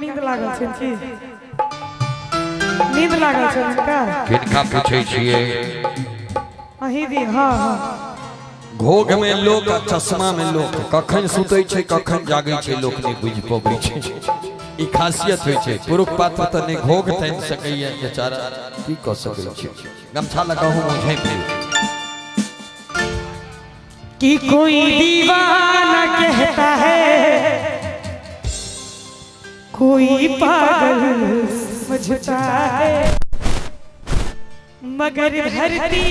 नींद लागल छै की? नींद लागल छै हुनका? किनका पूछै छियै? अहीं दी। हां हां। घोघ में लोक आ चश्मा में लोक कखन सुतै छै कखन जागै छै लोक नहि बुझि पबै छै। ई खासियत होइ छै। पुरुष पात्र तऽ नहि घोघ तानि सकैया बेचारा, की कऽ सकै छै। गमछा लगाहू मुझे पे। कि कोई दीवाना कहता है कोई पागल समझता है, मगर धरती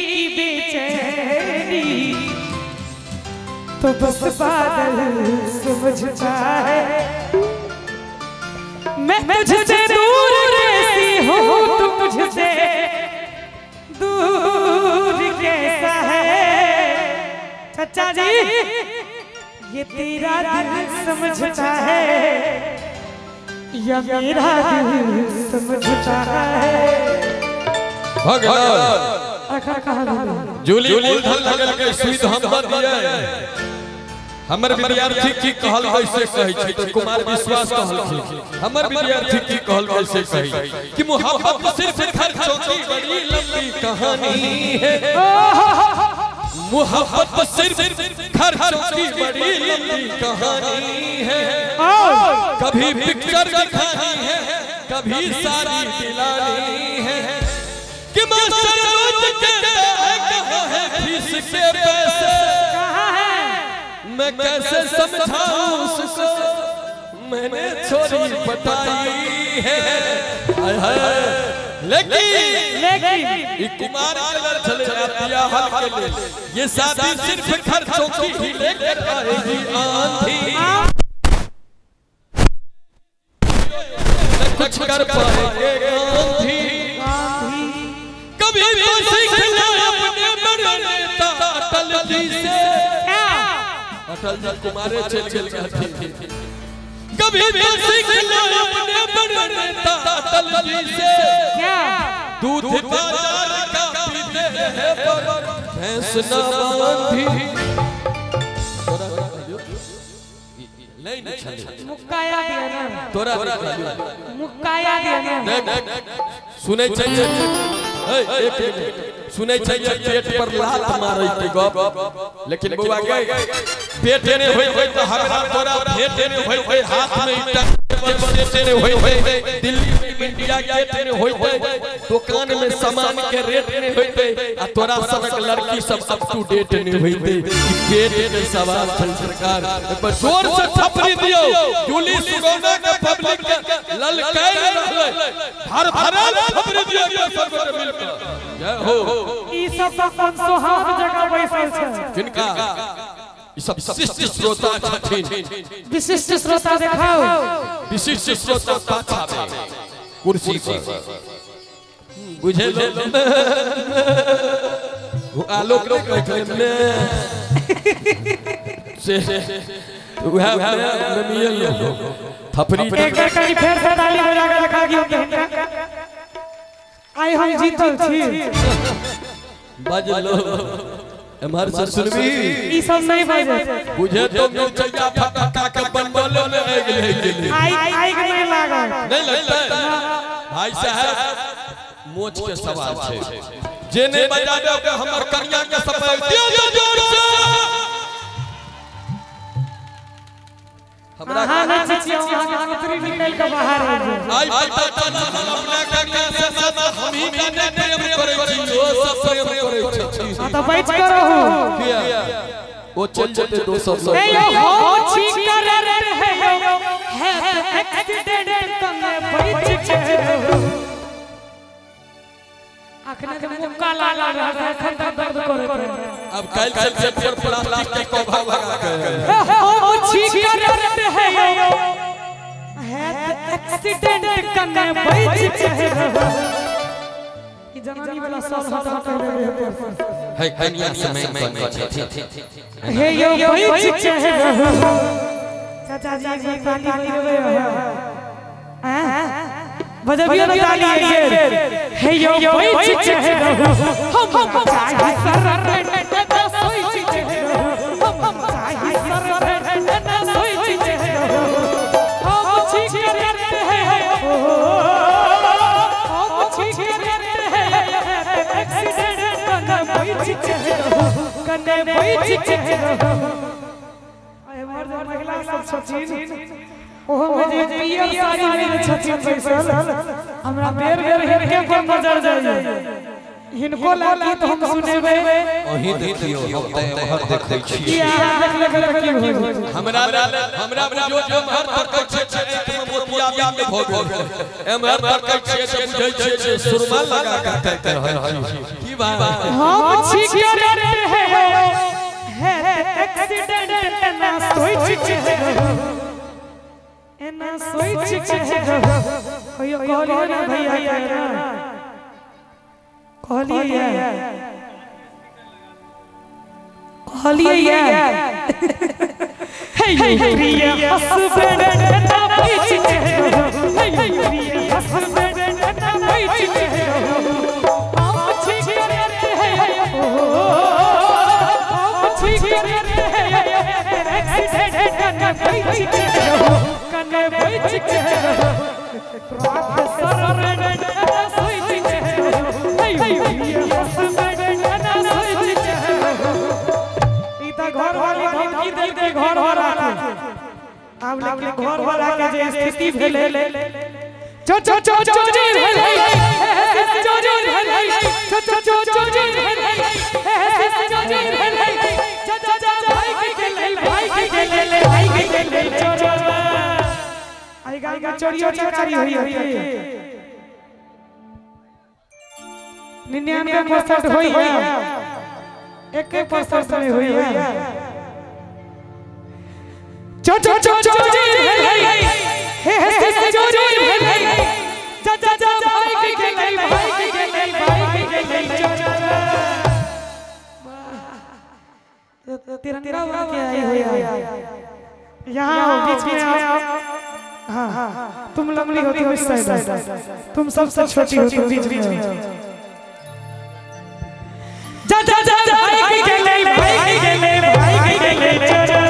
की बेचैनी तो बस बादल समझता है। मैं तुझसे दूर कैसी हूँ तू मुझसे दूर कैसा है। चचा जी ये तेरा दिल समझता है या मेरा दिल समझता है। जूली मूलधन लगल के सुई हम दिए। हमर विद्यार्थी की कहल कैसे कहै छै? तो कुमार विश्वास कहलखिन हमर विद्यार्थी की कहल कैसे कहै कि मोहब्बत सिर्फ खर्चों की बड़ी लंबी कहानी है। मोहब्बत सिर्फ खर्चों की बड़ी लंबी कहानी है। कभी पिक्चर दिखानी है कभी सारी दिलानी है। कि मास्टर रोज कहता है कहाँ है फीस के पैसे, मैं कैसे समझाऊं उसको मैंने छोरी बताई है। लेकिन कुमार कलर चले हल के लिए ये शादी सिर्फ खर्चों की ही लेकर आएगी आंधी। कुछ कर पाएंगे गांधी। कभी तो सीख ले अपने बड़े नेता अटल जी से। अटल जी कुमारे चल गए। कभी तो सीख ले अपने बड़े नेता अटल जी से। दूध बाजार का पीते हैं पर भैंस न बांधी। नहीं नहीं मुक्काया दिया ना तोरा मुक्काया दिया ना। सुनै छै एक सुनै छै पेट पर लात मारै के गप, लेकिन बौआ के पेट ने होय होय त हमरा तोरा भेट ने होय होय, हाथ में ईटा ने होय होय, दिल्ली में इंडिया गेट ने होय होय, दुकान में सामान के रेट ने होय होय, आ तोरा सनक लड़की सब अप टू डेट ने होय होय। पेट के सवाल छल सरकार पर जोर से थपड़ी दियो। जूली सुगौना के पब्लिक के ललकाय रहलै भर भरल थपड़ी दियो सब गोटे मिल के। जय हो। ई सब अपन सोहाग जगह बैसल छै। किनका? ई सब विशिष्ट श्रोता छथिन। विशिष्ट श्रोता देखाओ। विशिष्ट श्रोता पाछा में कुर्सी पर बुझे लो आलोक कहै में से उहा में मियल थपड़ी। एक बार कहीं फेर से ताली बजा के देखा दियो हिनका। आई हम जीतल छी। बजलो एमहर से सुनबी ई सब नहीं बजे बुझे तो मिर्चैया फटका के बंडल में आगि गेलै। आई आई के नहीं लागल। नहीं लगता भाई साहब मोच के सवाल छै। जे नहीं बजा दे हमर कन्या के सफाई दियो जोर से। हमरा हां ना चिचिया वहां अंतरी निकल के बाहर आ जाए। आई पता चलल अपना काका से साथ हम ही ने प्रेम करै छी ओ सब प्रेम करै छी। हां त बैठ के रहू। किया ओ चल जते दोसर सब नहीं हो छी कर रहे हो है एक्सीडेंट कने बैठ के रहू। अखने के मुक्का लागल रहल अखन तक दर्द करैत रहे। अब काल से पेट पर प्लास्टिक के कवर लगा के हो छी कर रहे हो है एक्सीडेंट कने बैठ के रहू। ई जनानी वाला सब हटा कर रहे है कन्या समय में छथिन। हे यो बैठ के रहू। चाचा जी एक बार ताली देबै हैं बजबियो ना ताली एक बेर। हे यो बैठ के रहू हम चाही सर न सोच के रहू हम चाही सर न सोच के रहू हम छी कर बैठ के रहू कने बैठ के रहू। हमर जे महिला सब छथिन ओहो में जे पियर साड़ी में छथिन बैसल हमरा बेर बेर हिनके पर नजर जाय हिनको ला गीत हम सुनेबै। अहीं देखियो हम त एमहर देखै छी की अहाँ देखले के की होय हमरा हमरा बुझियो जे एमहर तकै छै आँखि में मोतिया में भ गेल एमहर तकै छै त बुझै छै जे सुरमा लगा के तकै रहल छी की बात हम छी करंट है एक्सीडेंट एना सोच के रहू एना सोच के रहू। कहियो कहलियै ना भैया के ना कहलियै कहलियै हे प्रिय हसबैंड एना बैठ के रहू हे प्रिय हसबैंड एना बैठ के रहू हम छी करंट है हम छी करंट है एक्सीडेंट एना बैठ के रहू कने बैठ के रहू प्रोफेसर एना सोच के रहू हे प्रिय हसबैंड एना सोच के रहू। ई त घर वाली धमकी देल के घर वाला के आब लेकिन घर वाला के जे स्थिति भेलै चो चो चो चो भेलै चो चो भेलै चो चो चो चो भेलै चो चो भेलै चो चो भाई के गेलै भाई के गेलै भाई के गेलै चो चो। आई गाय के चोरियो चकारी होई होई 99% होई 1% नहीं होई चो चो चो चो भेलै हे हे चो चो भेलै जा जा जा भाई के गेलै भाई के गेलै भाई के गेलै चो चो। तिरंगा बन के आई होई यहाँ आओ बीच में आओ। हाँ तुम लंबी हो तुम इस साइड तुम सबसे छोटी हो तुम बीच में जा जा जा भाई के गेलै भाई के गेलै भाई के गेलै चो चो।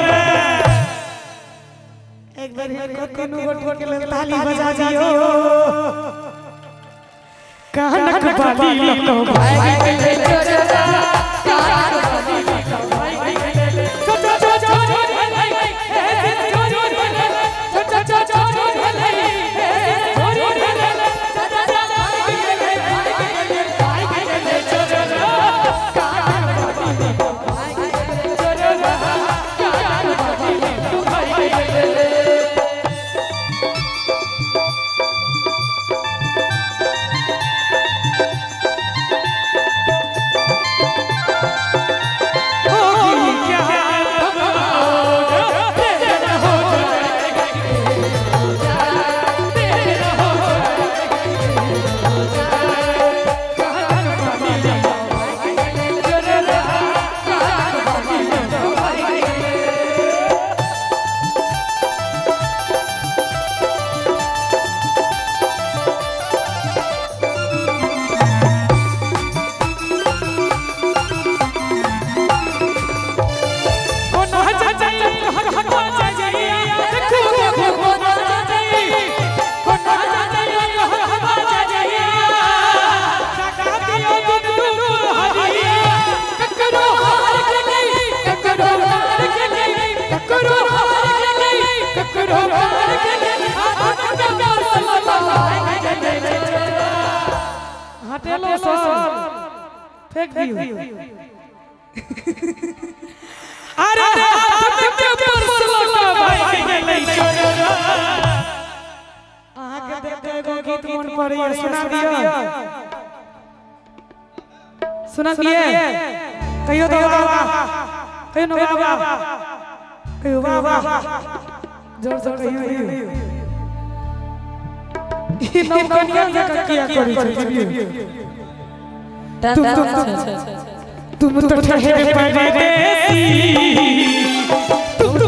एक बार हिनको तीनू गोटे के लेल ताली बजा दियो। कानक बाली लतो भाई के गेलै चो चो कानक बाली लतो भाई के गेलै चो चो चो चो भेलै चो चो भेलै चो चो चो चो भेलै चो चो भेलै जा जा जा भाई के गेलै भाई के गेलै भाई के गेलै चो चो कानक बाली लतो भाई के गेलै चो चो कानक बाली लतो भाई के गेलै। हटेलो सर फेंक दियो। अरे हाथ के पर्स लगा भाई के गेलै चोरा। अहाँ के देख एगो गीत मन पड़ैया सुना दियो सुना दिए कहियो तो वाह कहियो न वाह कहियो वाह वाह जोर से कहियो। ई नौकनिया जकाँ किया करै छै तुम तो ठहरे परदेसी तुम तो